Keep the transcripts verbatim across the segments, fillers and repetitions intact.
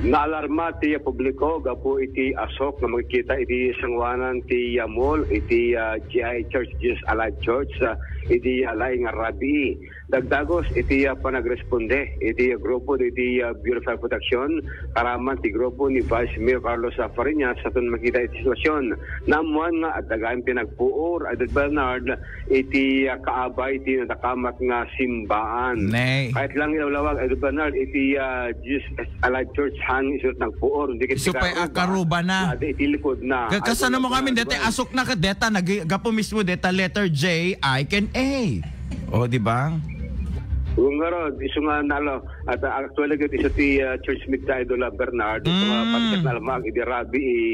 Naalarma ti publiko gapu iti asok nga makikita iti sanguanan ti, ah, mall iti, ah, G I Church, Jesus Alive Church, ah, iti, ah, laing nga rabii. Dagdagos iti, ah, panagresponde iti, ah, grupo iti, ah, Bureau of Fire Protection, karaman ti grupo ni Vice Mayor Carlos, ah, Fariñas, sa tun makita iti sitwasyon. Naammuan nga adda gayam ti nagpuor, Idol Bernard, iti, ah, kaabay ti nadakamat nga simbaan. Nay. Kayat lang ilawlawag, Idol Bernard, iti, ah, Jesus Alive Church hangin isu ti nagpuor. Di ket ti Isu pay a karuba, karuba na. Nga di iti likod na. Ka-, kasano mo kami, deta asok na ka, deta nag-, gapu mismo, deta letter J, I can A. O, di ba? Wen ngarud, isu nga nalo, at, ah, actually, ket isu ti, ah, church meet ta, Idol, ah, Bernard, isu nga Mm. panagkaknalmag, idi rabii,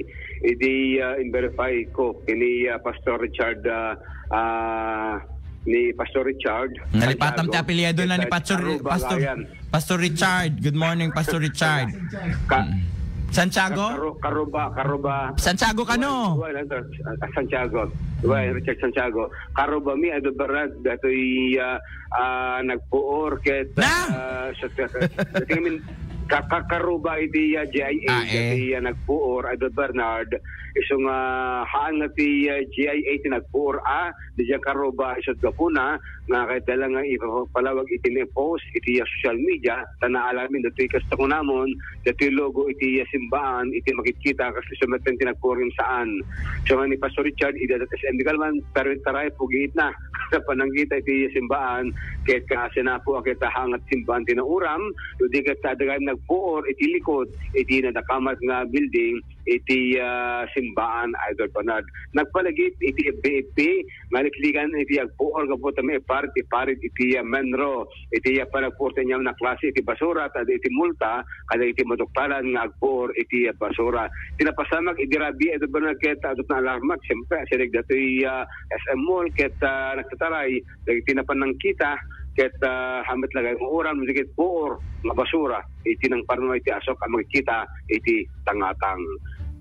idi, ah, in-verify ko, ini, ah, Pastor Richard, ah, ah, ni Pastor Richard Nalipatam ti Santiago, apelyido na ni ket, ah, Pastor, Aruba, Pastor, Ryan. Pastor Richard. Good morning, Pastor Richard. Ka-, Mm. Santiago? Ka-, Karu-, Karuba, Karuba. Santiago kano? Wen, wen, ito, ah, Santiago. Wen, Mm. Richard Santiago. Karuba mi, Idol Bernard, datoy, ah, ah, nagpuor ket, Na? ah, sa, sa, sa, sa tingin min, ka-, ka-, karuba iti, ah, G I A, Ah, eh. iti, ah, nagpuor, Idol Bernard. Isu nga, haan nga ti, ah, G I A ti nagpuor, ah, di diay karuba, isu ti gapuna, nga kayat da lang nga ipapalawag iti ni-post iti, ah, social media, ta naalamin datoy kasta kunamon, datoy logo iti, ah, simbaan, iti makitkita, kas isu met ti nagpuor, saan. So, nga ni Pastor Richard, ida dat S M di Calman, pero taray, pugiit na. Sa panangkita iti simbaan, ket kasinapo a ket hangat simbaan ti nauram, no di ket adda gayam nagpuor iti likod, iti nadakamat nga building, iti, ah, simbaan, Idol Bernard. Nagpalagip iti F B F P, nga likligan iti agpuor gapu ta maiparit ti parit iti, ah, MENRO, iti, ah, panagpuor ti aniaman a klase iti basura, ta iti multa, kadagiti maduktalan nga agpuor iti basura. Ti napasamak idi rabii, Idol Bernard, ket adda naalarma, siyempre, asideg datoy, ah, S M Mall, ket, ah, nagtataray, dagiti napan nangkita, ket, ah, hamet lagay nga uram, dagiti puor nga basura, iti nangparno iti asok a makikita iti tangatang.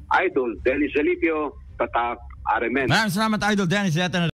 Idol Dennis Zalipio, Tatak Aremen. Maraming salamat, Idol Dennis. Yata na